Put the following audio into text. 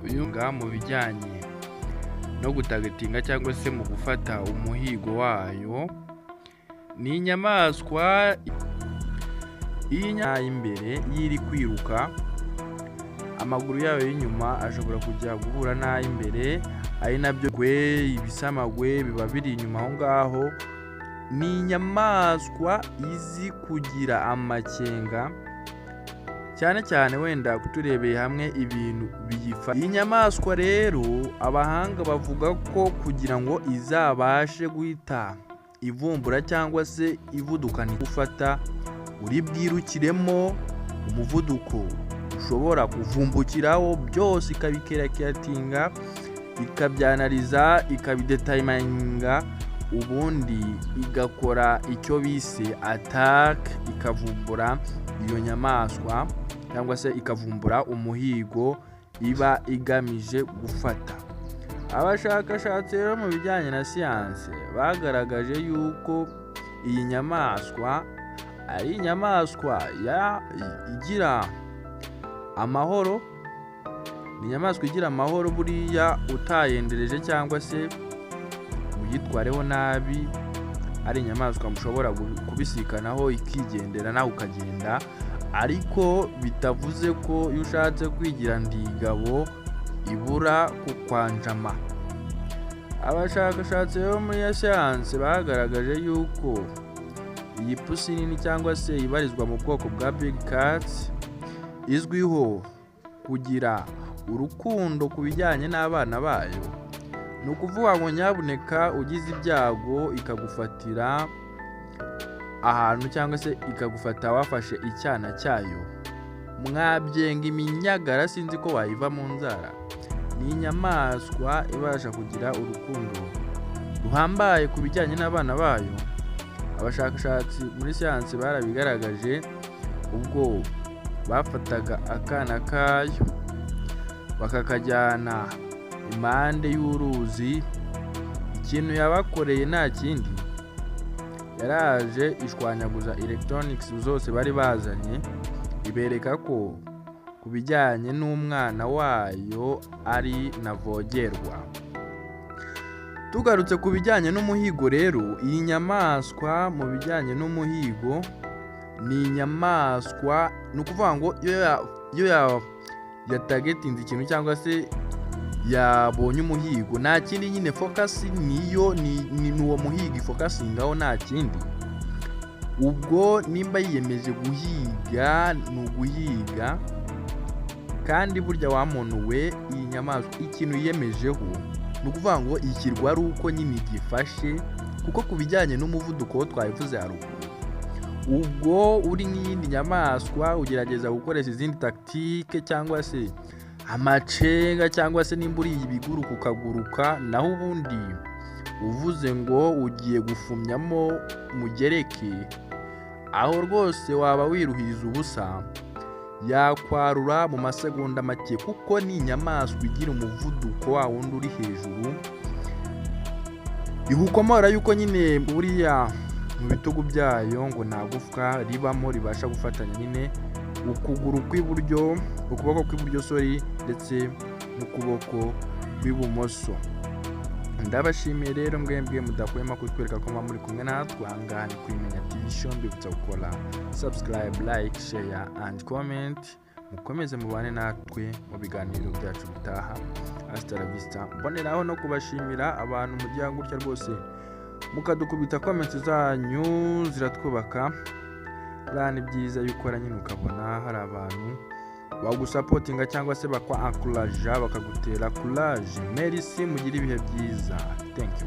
Uyu nga mu bijyanye no gutargetinga cyangwa se mu gufata umuhigo wayo, ni inyamaswa iyi imbere iyo iri kwiruka, amaguru yayo y'inyuma ashobora kujya guhura n'ay'imbere, ari nabyo ibisamagwe biba biri inyuma aho ngaho. Ni inyamaswa izi kugira amakenga cyane cyane. Wenda turebeye hamwe ibintu biyifa iyi nyamaswa rero, abahanga bavuga ko kugira ngo izabashe guhita ivumbura cyangwa se ivudukana gufata uri bwirukiremo, umuvuduko ushobora kuvumbukiraho byose, ikabicalculatinga, ikabyanaliza, ikabidetermininga, ubundi igakora icyo bise attack, ikavumbura iyo nyamaswa cyangwa se ikavumbura umuhigo iba igamije gufata. Abashakashatsi rero mu bijyanye na siyanse bagaragaje yuko iyi nyamaswa ari inyamaswa igira amahoro. Ni inyamaswa igira amahoro. Buriya utayendereje cyangwa se uyitwareho nabi, ari inyamaswa mushobora kubisikanaho ikigendera nawe ukagenda, ariko bitavuze ko iyo ushatse kwigira ndigabo ibura kukwanjama. Abashakashatsi bo muri siyanse bagaragaje yuko iyi pusi nini cyangwa se ibarizwa mu bwoko bwa big cats izwiho kugira urukundo ku bijyanye n'abana bayo. Ni ukuvuga ngo nyabuneka ugize ibyago ikagufatira ahantu cyangwa se ikagufata wafashe icyana cyayo, mwabyenga iminyagara, sinzi ko wayiva mu nzara. Ni inyamaswa ibasha kugira urukundo ruhambaye ku bijyanye n'abana bayo. Abashakashatsi muri siyansi barabigaragaje ubwo bafataga akana kayo bakakajyana impande y'uruzi. Ikintu yabakoreye nta kindi, yaraje ishwanyaguza electronics zose bari bazanye, ibereka ko ku bijyanye n'umwana wayo ari ntavogerwa. Tugarutse ku bijyanye n'umuhigo rero, iyi nyamaswa mu bijyanye n'umuhigo ni inyamaswa, ni ukuvuga ngo iyo yatargetinze ikintu cyangwa se yabonye umuhigo, nta kindi nyine focus niyo ni uwo muhigo ifocusingaho, nta kindi. Ubwo nimba yiyemeje guhiga, ni uguhiga. Kandi burya wa muntu we, iyi nyamaswa ikintu yiyemejeho, ni ukuvuga ngo ikirwa ari uko nyine igifashe, kuko ku bijyanye n'umuvuduko wo twabivuze haruguru. Ubwo uri nk'iyindi nyamaswa ugerageza gukoresha izindi tactique cyangwa se amacenga, cyangwa se nimba uriye ibiguruka ukaguruka, naho ubundi uvuze ngo ugiye gufumyamo mugereke aho, rwose waba wiruhiriza ubusa, yakwarura mu masegonda make, kuko ni inyamaswa igira umuvuduko wa wundi uri hejuru. Ihukomora yuko nyine buriya mu bitugu byayo ngo nta gufwa ribamo ribasha gufatanya nyine ukuguru kw'iburyo, ukuboko kw'iburyo, sorry, ndetse n'ukuboko kw'ibumoso. Ndabashimiye rero mwebwe mudahwema kutwereka ko muba muri kumwe natwe aha ngaha ni kuri Menya TV Show. Mbibutsa gukora subscribe, like, share and comment. Mukomeze mubane natwe mu biganiro byacu bitaha. Hasta la vista. Mboneraho no kubashimira abantu mugira gutya rwose mukadukubita comments zanyu, ziratwubaka. Buriya ni byiza iyo ukora nyine ukabona hari abantu bagusupportinga cyangwa se bakwa encourager, bakagutera courage. Merci, mugire ibihe byiza. Thank you.